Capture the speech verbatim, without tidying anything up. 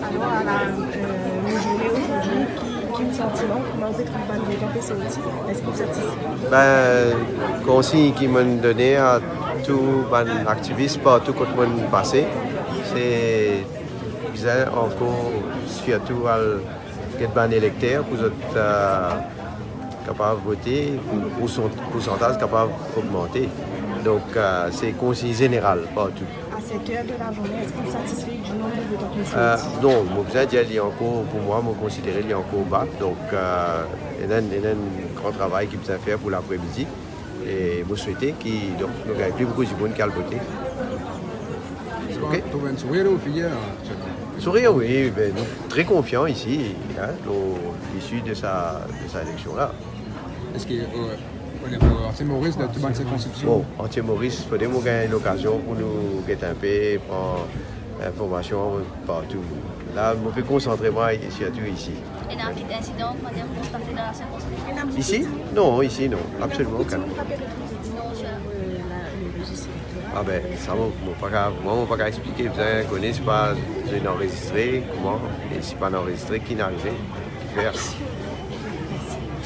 Alors, à la, euh, mi-journée aujourd'hui, ki, ki ou santiman, kouma ou pe trouv bann votan pe sorti, eski ou satisfe? Ben, konsign ki mo'nn done a tou bann aktivis partou kot mo'nn pase, se bizin ankor sirtou al get bann elekter pou zot, euh, kapav vote, pou, pou son, poursantaz kapav ogmante. Donk, euh, se konsign zeneral partou. À cette heure de la journée, est-ce que vous êtes satisfait du nombre de votants qui sont Euh, sortis? Non, mo bizin dir li ankor, pou mwa, mo konsidere li ankor ba. Donk, euh, ena enn, ena enn gran travay ki bizin fer pou lapremidi. E mo swete ki, donk, nou gagn pli boukou dimoun ki al vote. Ok. Trouv enn sourir lor ou figir, hein, aktielman? Sourir, wi, ben, nou tre konfian isi, hein, lor l'issue de sa, de sa eleksion la. Eski, euh, o nivo Antier Maurice, dan tou bann sirkonskipsion? Bon, Antier Maurice, fode mo gagn lokazion pou nou get inpe, pran informasion partou. La, mo pe konsantre mwa sirtou isi. Ena kit insidan, kouma dir, konstate dan la sirkonskipsion? Isi? Non, isi non, absoliman okenn. Non, sir. Ah ben, sa mo, mo pa ka, mwa, mo pa ka explike, bizin kone si pa zot inn anrezistre, kouma, e si pa inn anrezistre, ki inn arive, kifer.